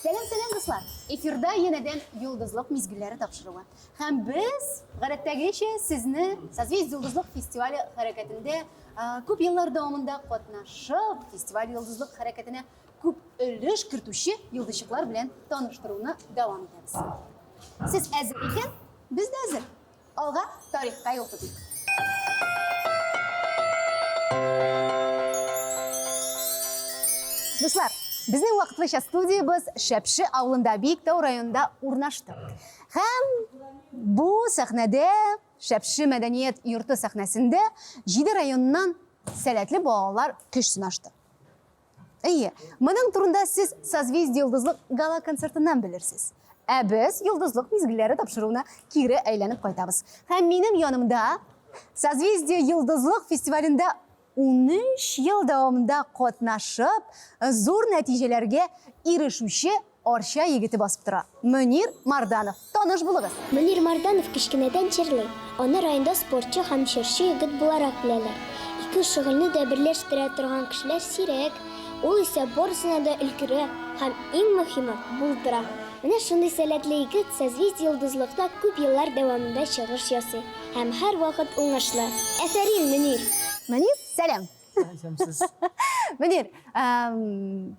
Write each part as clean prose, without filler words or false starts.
Сәлам, сәлам, дуслар! Эфирда янәдән Йолдызлык мизгелләре тапшыруы. Һәм без, гадәттәгечә, сезне Созвездие Йолдызлык фестивале хәрәкәтендә күп еллар дәвамында катнашып, фестиваль Йолдызлык хәрәкәтенә күп өлеш кертүче йолдызчыклар белән таныштыруны дәвам итәбез. Сез әзер икән, без дә әзер. Алга, тарихка юл тотыйк. Дуслар, безнең вакытлыча студиябез Шәпше авылында, Биектау районында урнашты. Һәм бу сәхнәдә, Шәпше мәдәният йорты сәхнәсендә җиде районнан сәләтле балалар көч сынашты. Әйе, моның турында сез Созвездие Йолдызлык гала-концертыннан белерсез. Ә без Йолдызлык мизгелләре тапшыруына кире әйләнеп кайтабыз. Һәм минем янымда Созвездие Йолдызлык фестивалендә 13 ел дәвамында катнашып, зур нәтиҗәләргә ирешүче Арча егете басып тора. Мөнир Марданов. Таныш булыгыз! Мөнир Марданов кечкенәдән җырлый. Аны районда спортчы һәм җырчы егет буларак беләләр. Ике шөгыльне дә берләштерә торган кешеләр сирәк. Ул исә барысына да өлгерә һәм, иң мөһиме, булдыра. Менә шундый сәләтле егет Созвездие-Йолдызлыкта күп еллар дәвамында чыгыш ясый һәм һәрвакыт уңышлы. Афәрин, Мөнир! Мөнир, сәлам! Исәнмесез. Мөнир,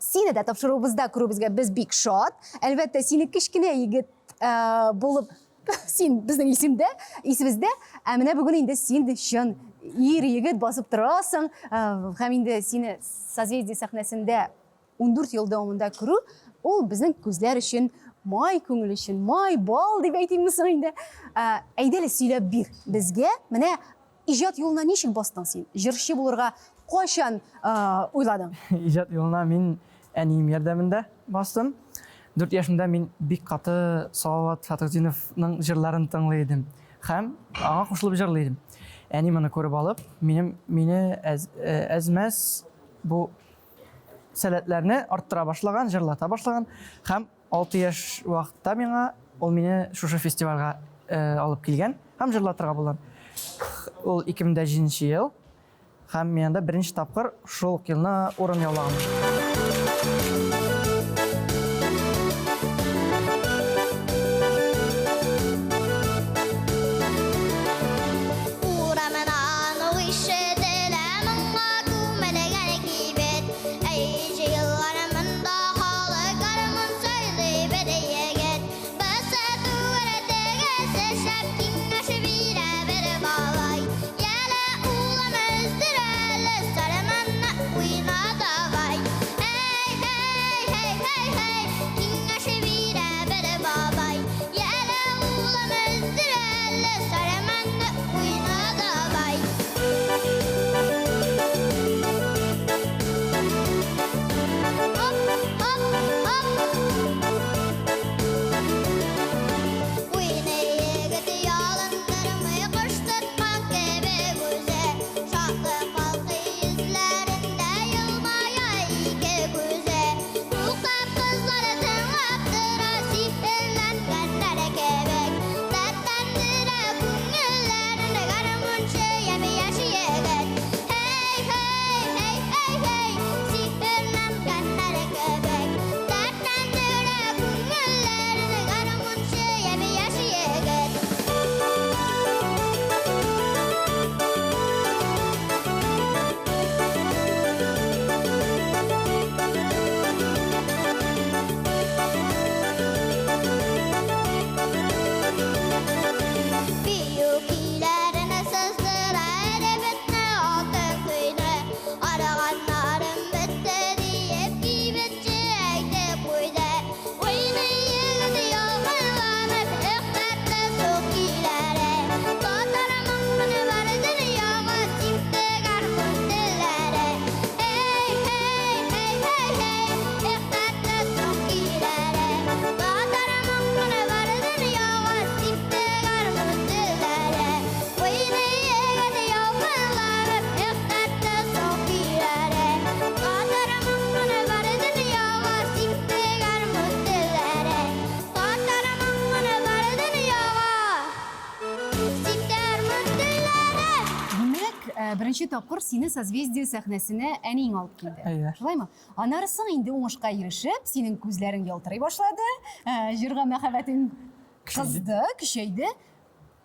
сине дә тапшыруыбызда күрүебезгә без бик шат. Әлбәттә, сине кечкенә егет булып син безнең исемдә, исебездә. Ә менә бүген инде син чын ир егет басып торасың. Һәм инде сине Созвездие сәхнәсендә 14 ел дәвамында күрү, ул безнең күзләр өчен май, күңел өчен май, бал дип әйтимме соң инде. Әйдә әле сөйләп бир безгә. Менә иҗат юлына ничек бастың син? Җырчы булырга кайчан уйладың? Иҗат юлына мин әнием ярдәмендә бастым. 4 яшемдә мин бик каты Салават Фәтхетдиновның җырларын тыңлый идем һәм аңа кушылып җырлый идем. Әни моны күреп алып, минем мине әз-мәз бу сәләтләрне арттыра башлаган, җырлата башлаган һәм 6 яшь вакытта миңа ул мине шушы фестивальгә алып килгән һәм җырлатырга булган. Ул 2007 ел һәм мин анда беренче тапкыр шул ук елны урын яулаган. Урамнан ук ишетелә моңга күмелгән кибет. Әй, җыелган монда халык, гармун сайлый бер егет. Бусы түгел, тегесе шәп, киңәш бирә бер малай. Яле, улым, өздер әле сарманны, уйна давай. Әй, һәй, һәй. Беренче тапкыр сине Созвездие сәхнәсенә әниең алып килде. Әйе. Шулаймы? Аннары соң инде уңышка ирешеп, синең күзләрең ялтырый башлады, җырга мәхәббәтең кызды, көчәйде.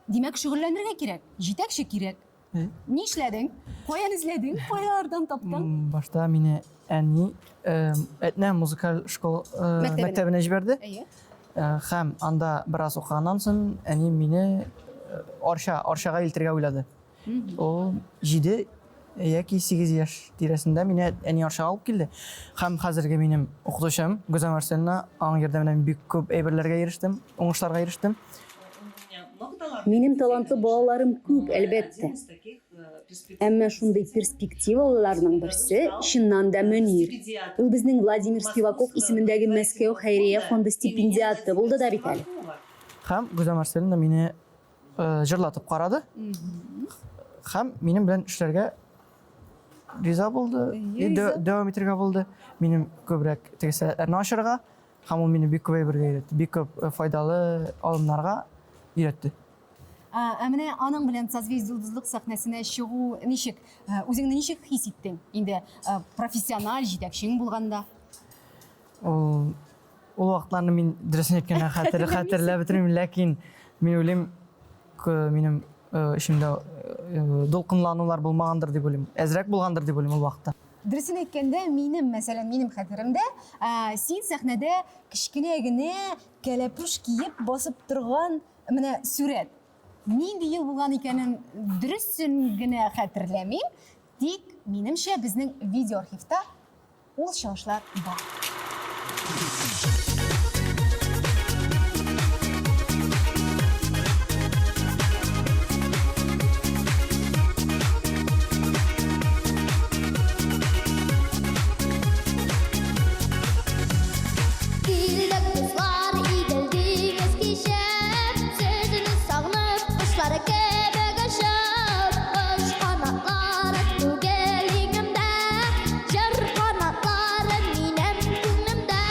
Димәк, шөгыльләнергә кирәк, җитәкче кирәк. Нишләдең? Каян эзләдең? Кайлардан таптың? Башта мине әни Әтнә музыкаль школа мәктәбенә җибәрде. Әйе. Һәм анда бераз укыганнан соң әни мине Арча, Арчага илтергә уйлады. Ул 7 яки 8 яшь тирәсендә мине әни Арчага алып килде. Һәм хәзерге минем укытучым Гүзәл Марселовна, аның ярдәмендә мин бик күп әйберләргә ирештем, уңышларга ирештем. Минем талантлы балаларым күп, әлбәттә. Әмма шундый перспективалыларның берсе, чыннан да, Мөнир. Ул безнең Владимир Спиваков исемендәге Мәскәү хәйрия фонды стипендиаты булды да бит әле. Һәм Гүзәл Марселовна мине җырлатып карады. Һәм минем белән эшләргә риза булды. Дәвам итәргә булды. Минем күбрәк теге сәләтләрне ачырга. Һәм ул мине бик күп әйбергә өйрәтте, бик күп файдалы алымнарга өйрәтте. Ә менә аның белән Созвездие-Йолдызлык сәхнәсенә чыгу ничек? Үзеңне ничек хис иттең? Инде профессиональ җитәкчең булганда. Ул ул вакытларны мин дөресен әйткәндә хәтер хәтерләп бетермим, ләкин мин уйлыйм, минем эчемдә дулкынланулар булмагандыр дип уйлыйм. Әзрәк булгандыр дип уйлыйм ул вакытта. Дөресен әйткәндә, минем, мәсәлән, минем хәтеремдә, син сәхнәдә кечкенә генә кәләпүш киеп басып торган менә сурәт. Нинди ел булган икәнен дөресен генә хәтерләмим, тик, минемчә, безнең видеоархивта ул чыгышлар бар. Килдек, дуслар, Идел диңгез кичеп, Сезне сагынып, кошлар кебек очып, Кош канатлары түгел иңемдә, Җыр канатлары минем күңлемдә.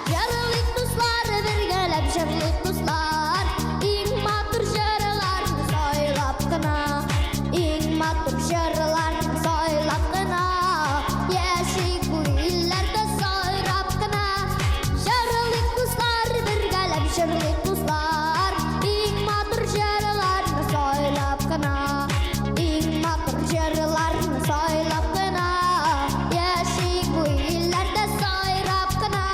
Җырлыйк, дуслар, бергәләп җырлыйк, дуслар, Иң матур җырларны сайлап кына, Иң матур җырларны сайлап кына, Яшик бу илләрдә сайрап кына. Җырлыйк, дуслар, бергәләп җырлыйк, дуслар, Иң матур җырларны сайлап кына, Иң матур җырларны сайлап кына, Яшик бу илләрдә сайрап кына.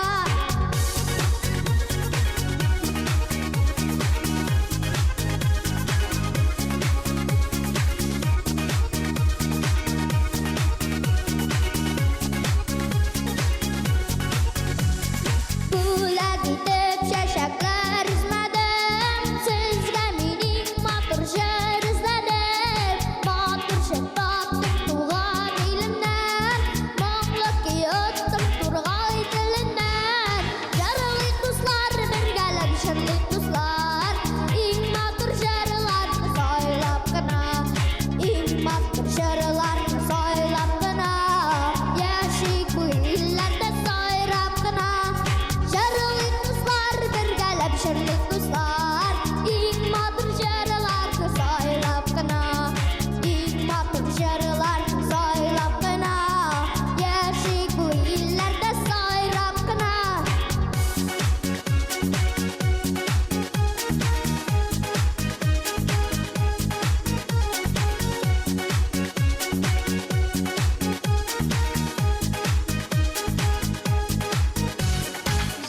Бүләк итеп чәчәкләр өзмәдем, Сезгә мин иң матур җыр эзләдем. Матур җыр таптым туган илемнән, Моңлы көй оттым тургай теленнән. Җырлыйк, дуслар, бергәләп җырлыйк, дуслар, Иң матур җырларны сайлап кына, Иң матур җырларны сайлап кына, Яшик бу илләрдә сайрап кына. Җырлыйк, дуслар, бергәләп җырлыйк, дуслар, Иң матур җырларны сайлап кына, Иң матур җырларны сайлап кына, Яшик бу илләрдә сайрап кына.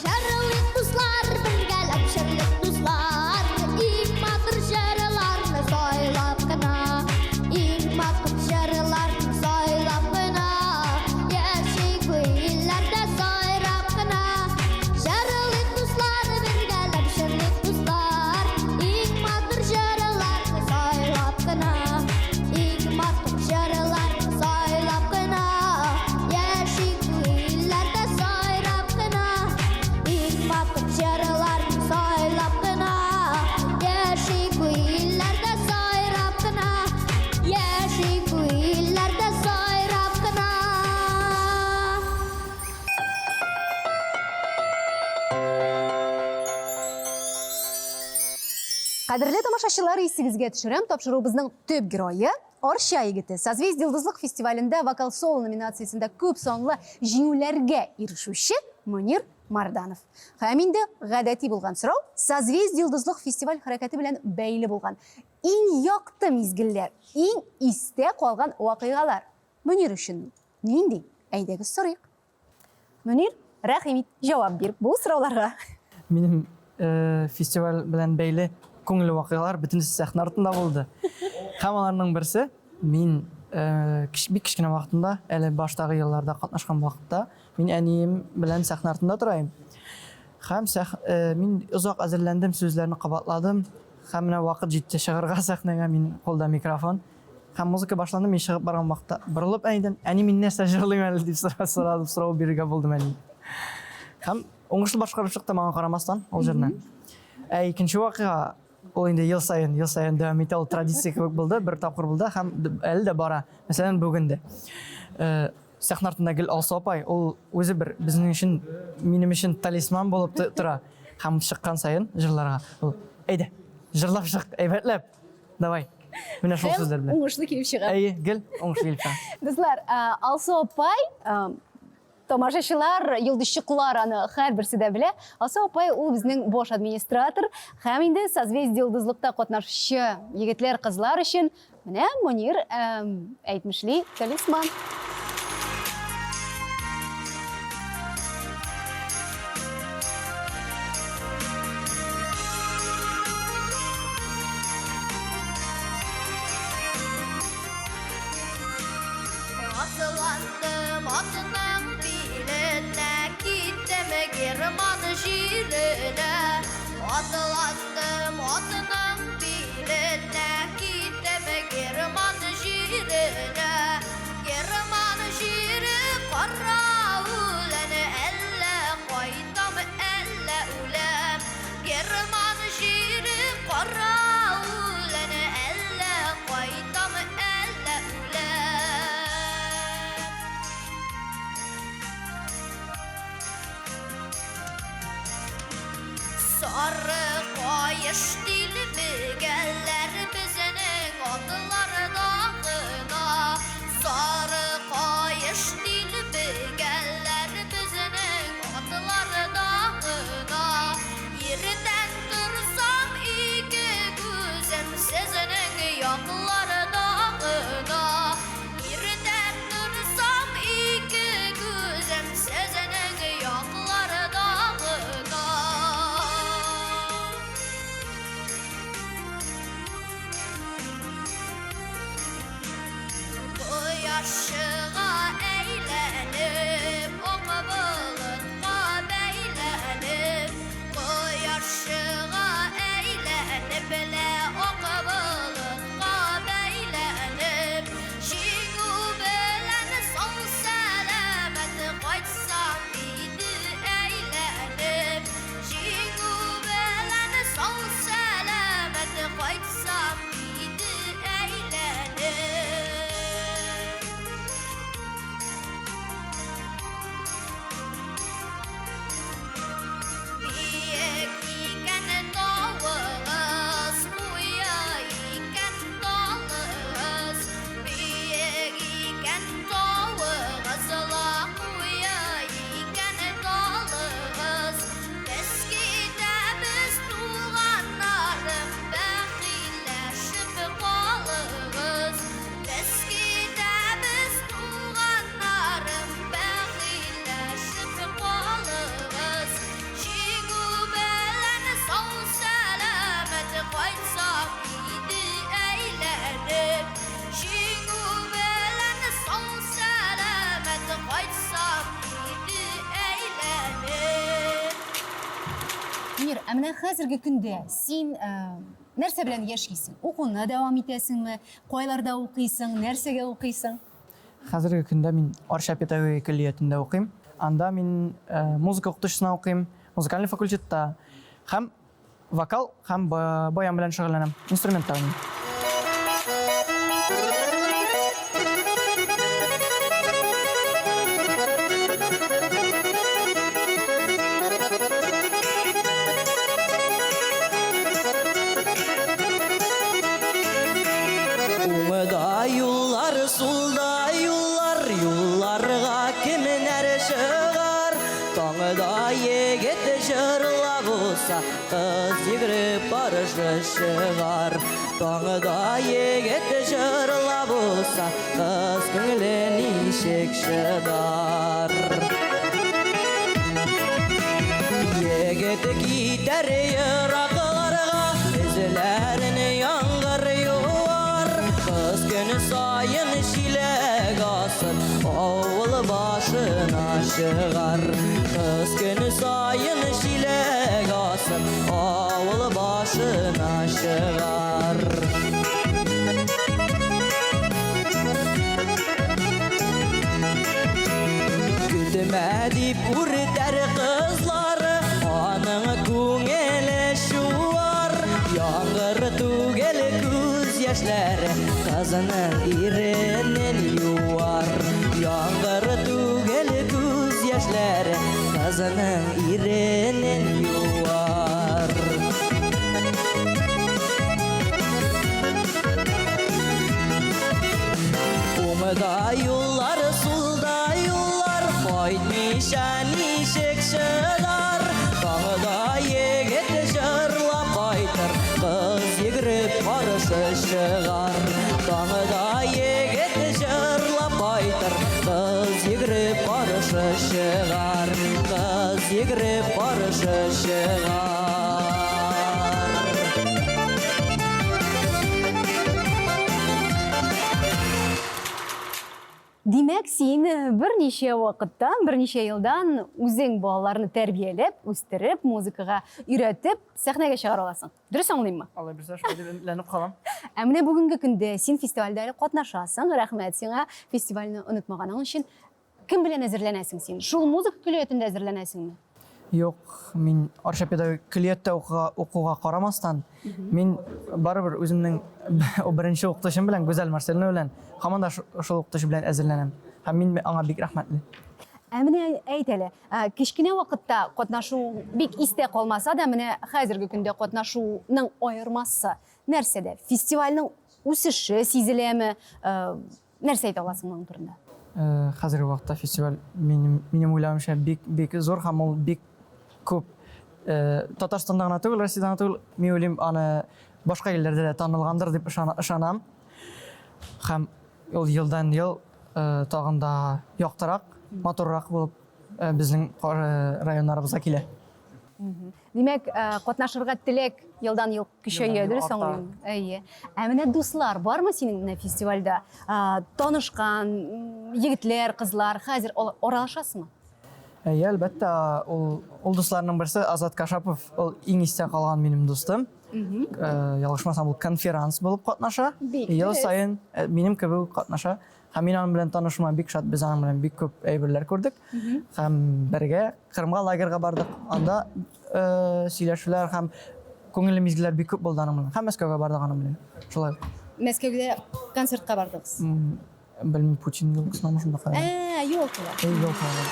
Җырлыйк, дуслар, бергәләп җырлыйк, дуслар, Иң матур җырларны сайлап кына, Иң матур җырларны сайлап кына, Яшик бу илләрдә сайрап кына. Җырлыйк, дуслар, бергәләп җырлыйк, дуслар, Иң матур җырларны сайлап кына, Иң матур җырларны сайлап кына, Яшик бу илләрдә сайрап кына. Иң матур җырларны сайлап кына, Яшик бу илләрдә сайрап кына, Яшик бу илләрдә сайрап кына. Кадерле тамашачылар, исегезгә төшерәм, тапшыруыбызның төп герое Арча егете Созвездие Йолдызлык фестивалендә вокал-соло номинациясендә күп санлы җиңүләргә ирешүче Мөнир Марданов. Һәм инде гадәти булган сорау, Созвездие Йолдызлык фестиваль хәрәкәте белән бәйле булган иң якты мизгелләр, иң истә калган вакыйгалар Мөнир өчен нинди? Әйдәгез сорыйк. Мөнир, рәхим ит, җавап бир бу сорауларга. Минем фестиваль белән бәйле күңелле вакыйгалар бөтенесе сәхнә артында булды. Һәм аларның берсе, мин бик кечкенә вакытымда, әле баштагы елларда катнашкан вакытта, мин әнием белән сәхнә артында тора идем. Һәм мин озак әзерләндем, сүзләрне кабатладым. Һәм менә вакыт җитте чыгарга сәхнәгә, мин кулда микрофон. Һәм музыка башланды, мин чыгып барган вакытта борылып әнидән, әни мин нәрсә җырлыйм әле дип сорадым, сорау бирергә булдым әни. Һәм уңышлы башкарып чыктым аңа карамастан ул җырны. Ә икенче вакыйга, ул инде ел саен, ел саен дәвам итә, ул традиция кебек булды, бер тапкыр булды һәм әле дә бара. Мәсәлән, бүген дә. Э, сәхнә артында гел Алсу апай, ул үзе бер безнең өчен, минем өчен талисман булып тора. Һәм чыккан саен җырларга, ул, әйдә, җырлап чык, әйбәтләп. Давай. Менә шул сүзләр белән. Уңышлы килеп чыга. Әйе, гел уңышлы килеп чыга. Дуслар, Алсу апай, тамашачылар, йолдызчыклар аны һәрберсе дә белә. Алсу апай ул безнең баш администратор һәм инде Созвездие йолдызлыкта катнашучы егетләр, кызлар өчен менә Мөнир әйтмешли талисман. Атландым атның биленә, киттем Герман җиренә. Атландым атның биленә, киттем Герман җиренә. Герман җире кара үлән, әллә кайтам, әллә үләм. Герман җире кара үлән, әллә кайтам, әллә үләм. Сары каеш дилбегәләр безнең атларда гына. Сары каеш дилбегәләр безнең атларда гына. Иртән торсам ике күзем сезнең якларда гына. Иртән торсам ике күзем сезнең якларда гына. Кояш чыга әйләнеп, ак болытка бәйләнеп. Кояш чыга әйләнеп лә, ак болытка бәйләнеп. Җиңү белән сау-сәламәт кайтсам иде әйләнеп. Җиңү белән сау-сәламәт кайтсам иде әйләнеп. Биек икән тавыгыз, куе икән талыгыз. Биек икән тавыгыз, ла куе икән талыгыз. Без китәбез, туганнарым, бәхилләшеп калыгыз. Без китәбез, туганнарым, бәхилләшеп калыгыз. Җиңү белән сау-сәламәт кайтсак иде әйләнеп. Җиңү белән сау-сәламәт кайтсак иде әйләнеп. Мөнир, ә менә хәзерге көндә син нәрсә белән яшисең? Укуны дәвам итәсеңме? Кайларда укыйсың? Нәрсәгә укыйсың? Хәзерге көндә мин Арча педагогия көллиятендә укыйм. Анда мин музыка укытучысына укыйм, музыкальный факультетта. Һәм вокал һәм баян белән шөгыльләнәм, инструментта уйныйм. Уңда Таңда егет җырлап узса, кыз йөгереп каршы чыгар. Таңда егет җырлап узса, кыз күңеле ничек чыдар. Егет китәр еракларга, эзләрен яңгыр юар. Кыз көн саен чиләк асып, авыл башына чыгар. Кыз көн саен чиләк асып, авыл башына чыгар. Көтмә дип үртәр кызлары, аның күңеле чуар. Яңгыр түгел күз яшьләре, кызының иренен юар. Яңгыр түгел күз яшьләре, кызының иренен юар. Уңда юллар, сулда юллар, кайтмыйча ничек чыдар. Таңда егет җырлап кайтыр, кыз йөгереп каршы чыгар. Таңда егет җырлап кайтыр, кыз йөгереп каршы чыгар. Кыз йөгереп каршы чыгар. Димәк, син берничә вакыттан, берничә елдан үзең балаларны тәрбияләп, үстереп, музыкага өйрәтеп, сәхнәгә чыгара аласың. Дөрес аңлыйммы? Алай бирсә, шулай дип өметләнеп калам. Ә менә бүгенге көндә син фестивальдә әле катнашасың. Рәхмәт сиңа фестивальне онытмаганың өчен. Кем белән әзерләнәсең син? Шул музыка көллиятендә әзерләнәсеңме? Юк, мин Арча педагогик көллияттә укуга, укуга карамастан, мин барыбер үземнең беренче укытучым белән, Гүзәл Марселовна белән, һаман да шул укытучы белән әзерләнәм. Һәм мин аңа бик рәхмәтле. Ә менә әйт әле, кечкенә вакытта катнашу бик истә калмаса да, менә хәзерге көндә катнашуның аермасы нәрсәдә? Фестивальнең үсеше сизеләме? Нәрсә әйтә аласың моның турында? Хәзерге вакытта фестиваль минем, минем уйлавымча бик бик зур һәм ул бик күп Татарстанда гына түгел, Россиядә генә түгел, мин уйлыйм, аны башка илләрдә дә танылгандыр дип ышанам. Һәм ул елдан-ел тагын да яктырак, матуррак булып безнең районнарыбызга килә. Димәк, катнашырга теләк елдан-ел көчәя, дөрес аңлыйм? Әйе. Ә менә дуслар бармы синең менә фестивальдә? Танышкан егетләр, кызлар хәзер аралашасызмы? Әйе, әлбәттә, ул ул дусларның берсе Азат Кашапов, ул иң истә калган минем дустым. Ялгышмасам, ул конферанс булып катнаша. Ел саен минем кебек үк катнаша. Һәм мин аның белән танышуыма бик шат. Без аның белән бик күп әйберләр күрдек. Һәм бергә Кырымга лагерьга бардык. Анда сөйләшүләр һәм күңелле мизгелләр бик күп булды аның белән. Һәм Мәскәүгә бардык аның белән. Шулай. Мәскәүгә концертка бардыгыз? Белмим, Путин елкасынамы шунда кая. Ә, елкага. Әй, елкага.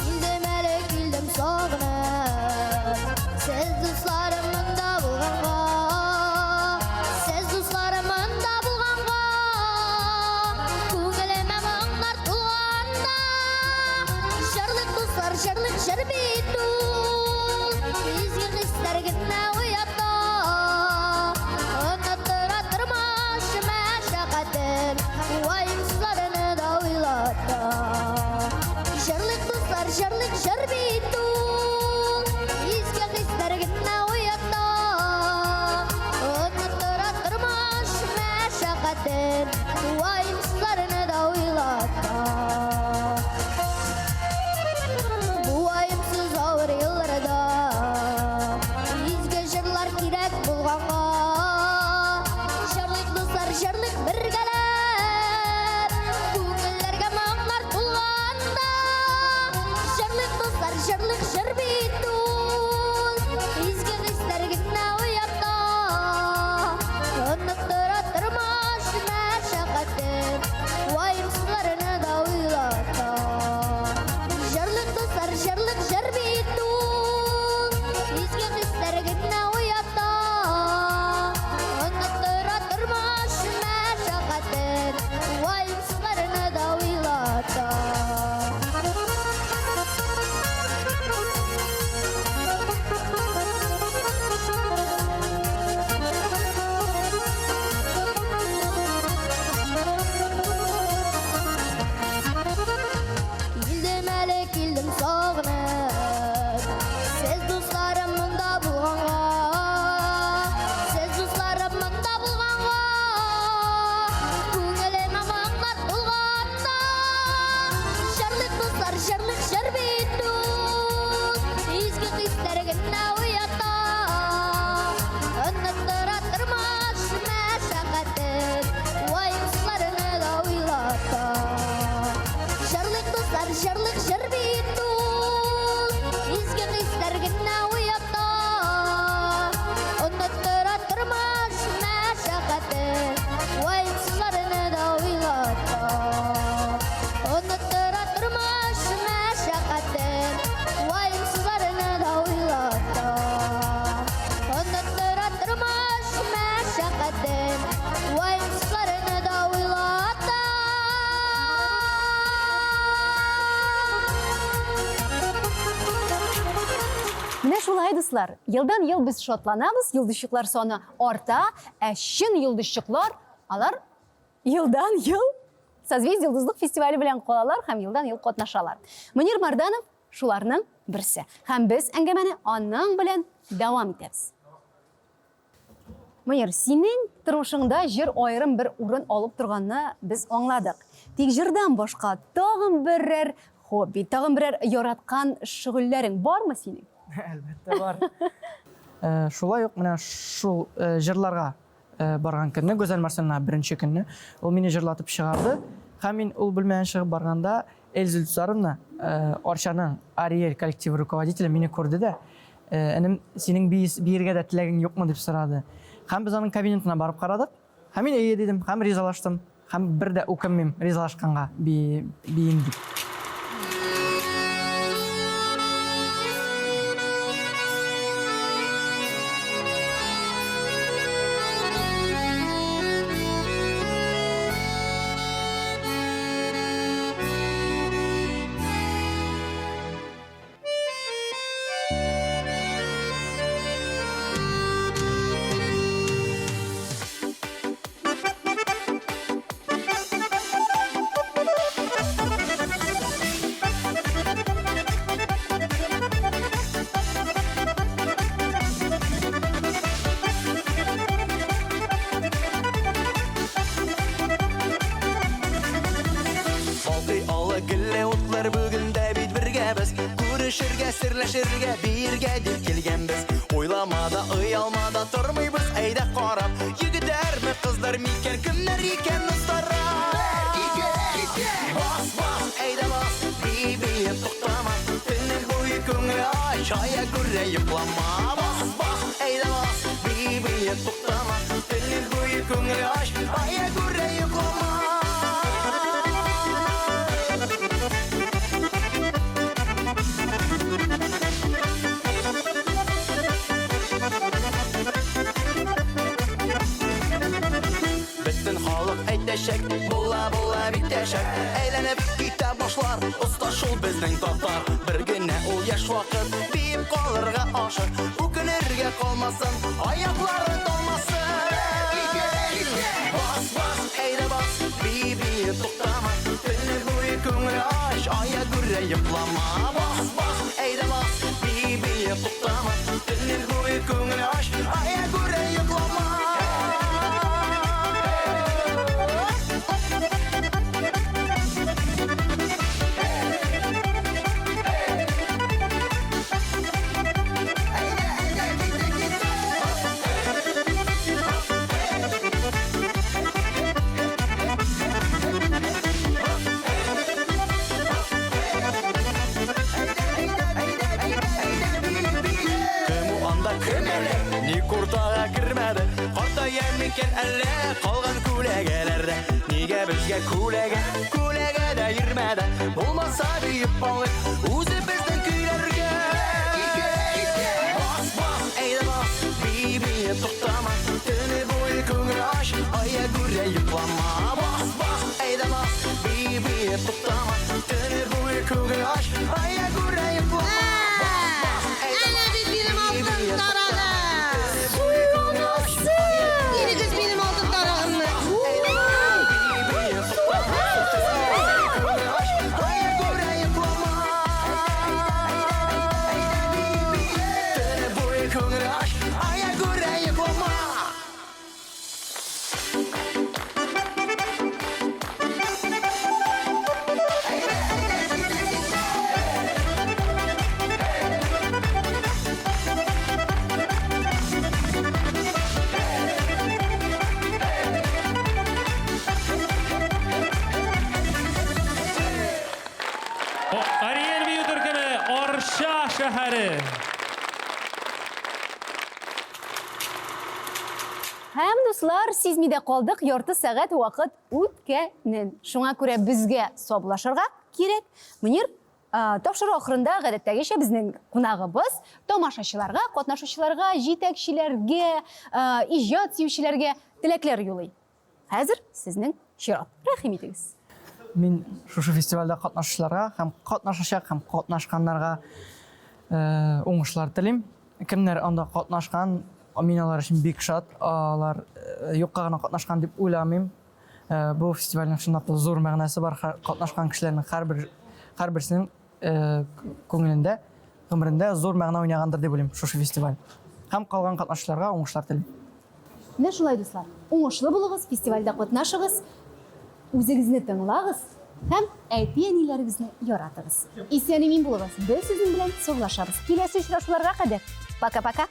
Килдем әле, килдем сагынып, Сез дусларым монда булганга, Сез дусларым монда булганга, Күңелемә моңнар тулганда, Җырлыйк, дуслар, җырлыйк, җыр бит ул, Изге хисләр генә уята, Оныттыра тормыш мәшәкатен, Ваемсызларны да уйлата. Җырлыйк, дуслар, җырлыйк, җыр бит ул, Изге хисләр генә уята. Оныттыра тормыш мәшәкатен, Ваемсызларны да уйлата. Бу ваемсыз авыр елларда Изге җырлар кирәк булганга, Җырлыйк, дуслар, җырлыйк бергәләп, Күңелләргә моңнар тулганда. Җырлыйк, дуслар, җырлыйк, җыр бит ул, Изге хисләр генә уята. Оныттыра тормыш мәшәкатен. әле килдем сагынып. Сез дусларым монда булганга, сез дусларым монда булганга, күңелемә моңнар тулганда. Җырлыйк, дуслар, җырлыйк, җыр бит ул, изге хисләр генә уята. Оныттыра тормыш мәшәкатен, ваемсызларны да уйлата. Җырлыйк, дуслар, җырлыйк, җыр бит ул, изге хисләр генә уята. Оныттыра тормыш мәшәкатен, ваемсызларны да уйлата. Оныттыра тормыш мәшәкатен, ваемсызларны да уйлата. Оныттыра тормыш мәшәкатен, ваемсызларны да уйлата. Менә шулай, дуслар, елдан-ел без шатланабыз, йолдызчыклар саны арта, ә чын йолдызчыклар, алар елдан-ел Созвездие йолдызлык фестивале белән калалар һәм елдан-ел катнашалар. Мөнир Марданов шуларның берсе. Һәм без әңгәмәне аның белән дәвам итәбез. Мөнир, синең тормышыңда җыр аерым бер урын алып торганны без аңладык. Тик җырдан башка тагын берәр хобби, тагын берәр яраткан шөгыльләрең бармы синең? Әлбәттә бар. Шулай ук менә шул җырларга барган көнне, Гүзәл Марселна беренче көнне ул мине җырлатып чыгарды. Һәм мин ул бүлмәдән чыгып барганда Эльза Илсуаровна, Арчаның Ариэль коллективы руководителе мине күрде дә, Энем, синең биергә дә теләгең юкмы дип сорады. Һәм без аның кабинетына барып карадык. Һәм мин әйе дидем, һәм ризалаштым. Һәм бер дә үкенмим ризалашканга, биим дип. Балкый алы гөлле утлар бүген дә бит бергә без. Күрешергә, серләшергә, биергә дип килгәнбез. Уйлама да, оялма да тормыйбыз, әйдә карап. Егетләрме, кызлар микән, кемнәр икән остарак? Бер, ике, китте! Бас, бас, әйдә бас, бии, бии, туктама. Төннең буе күңел ач, ая күрә йоклама. Бас, бас, әйдә бас, бии, бии, туктама. Төннең буе күңел ач, ая күрә йоклама. Бөтен халык әйтәчәк, була була бик тә шәп. Әйләнеп китә башлар, оста шул безнең татар. Бер генә ул яшь вакыт, биеп калырга ашык. Үкенергә калмасын, аяклары талмасын. Бас, бас, әйдә бас, бии, бии, туктама. Төне буе күңел ач, аягүрә йоклама. Бас, бас, әйдә бас, бии, бии, туктама. Төне буе күңел ач, аягүрә йоклама. Кем ул анда, кем әле? Ник уртага кермәде? Картая микән әллә калган күләгәләрдә? Нигә безгә күләгә, күләгә дә йөрмәде? Булмаса биеп алыйк үзебезнең көйләргә. Бас, бас, әйдә бас, бии, бии, туктама. Төне буе күңел ач, аягүрә йоклама. Бас, бас, әйдә бас, бии, бии, туктама. Төне буе күңел ач, аягүрә йоклама. Бас, бас, әйдә Әнә бас, бит минем бии, алтын бии, тарагым. Төне буе күңел ач, Бирегез минем алтын тарагымны. бии, бии, туктама. Төне буе күңел ач, аягүрә йоклама. Ариэль бию төркеме, Арча шәһәре. Һәм, дуслар, сизми дә калдык, ярты сәгать вакыт үткәнен. Шуңа күрә безгә саубуллашырга кирәк. Мөнир, тапшыру ахырында гадәттәгечә безнең кунагыбыз тамашачыларга, катнашучыларга, җитәкчеләргә, иҗат сөючеләргә теләкләр юлый. Хәзер сезнең чират. Рәхим итегез. Мин шушы фестивальдә катнашучыларга һәм катнашачак һәм катнашканнарга уңышлар телим. Кемнәр анда катнашкан, мин алар өчен бик шат. Алар юкка гына катнашкан дип уйламыйм. Бу фестивальнең чынлап та зур мәгънәсе бар. Катнашкан кешеләрнең һәрбер һәрберсенең күңелендә, гомерендә зур мәгънә уйнагандыр дип уйлыйм шушы фестиваль. Һәм калган катнашучыларга уңышлар телим. Менә шулай, дуслар, уңышлы булыгыз, фестивальдә катнашыгыз, үзегезне тыңлагыз һәм әти-әниләрегезне яратыгыз. Исән-имин булыгыз, без сезнең белән саулашабыз. Киләсе очрашуларга кадәр. Пока-пока!